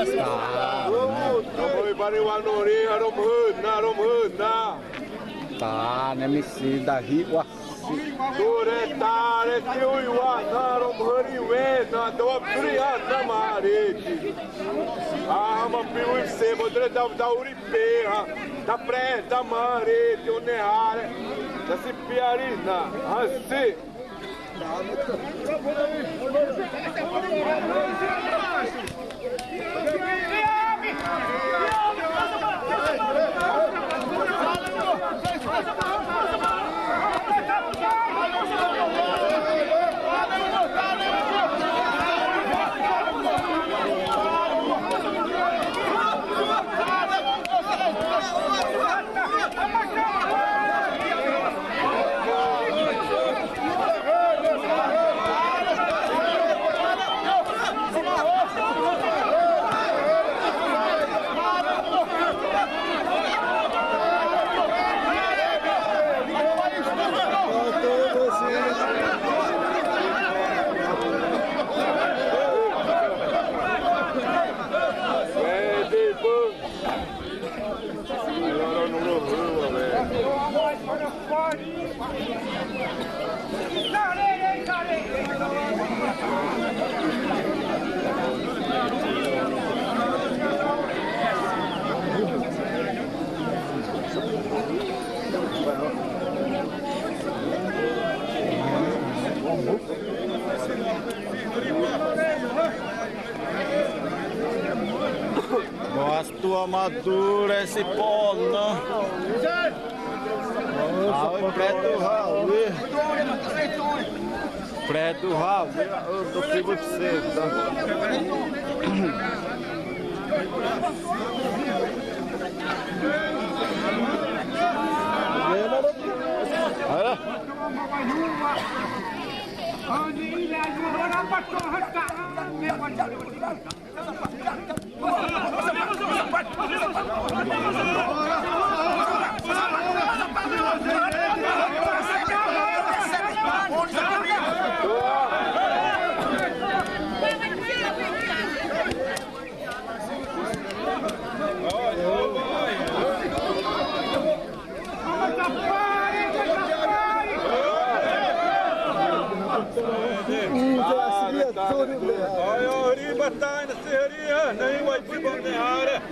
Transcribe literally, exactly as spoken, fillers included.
Tá, né? Oi, bari wa norĩ, aromhâ na, aromhâ na. Tá, né, misi dahi wa. Duré taré ti'ai wa na, aromhâ ré wẽ na, dawapturi hã na marĩ ti. Ãhã ma pi'uipse, ma duré da, da uri pé hã, da pré, da marĩ ti, õ ne hã ré, da si pi'ari na, hã si. Gosto amadurece pona. Ai, preto Raul. Preto Raul. Eu tô aqui pra você, tá? Olha. Oi, oi, ri batana, se ri, ah, nem vai, fui bom, nem hora.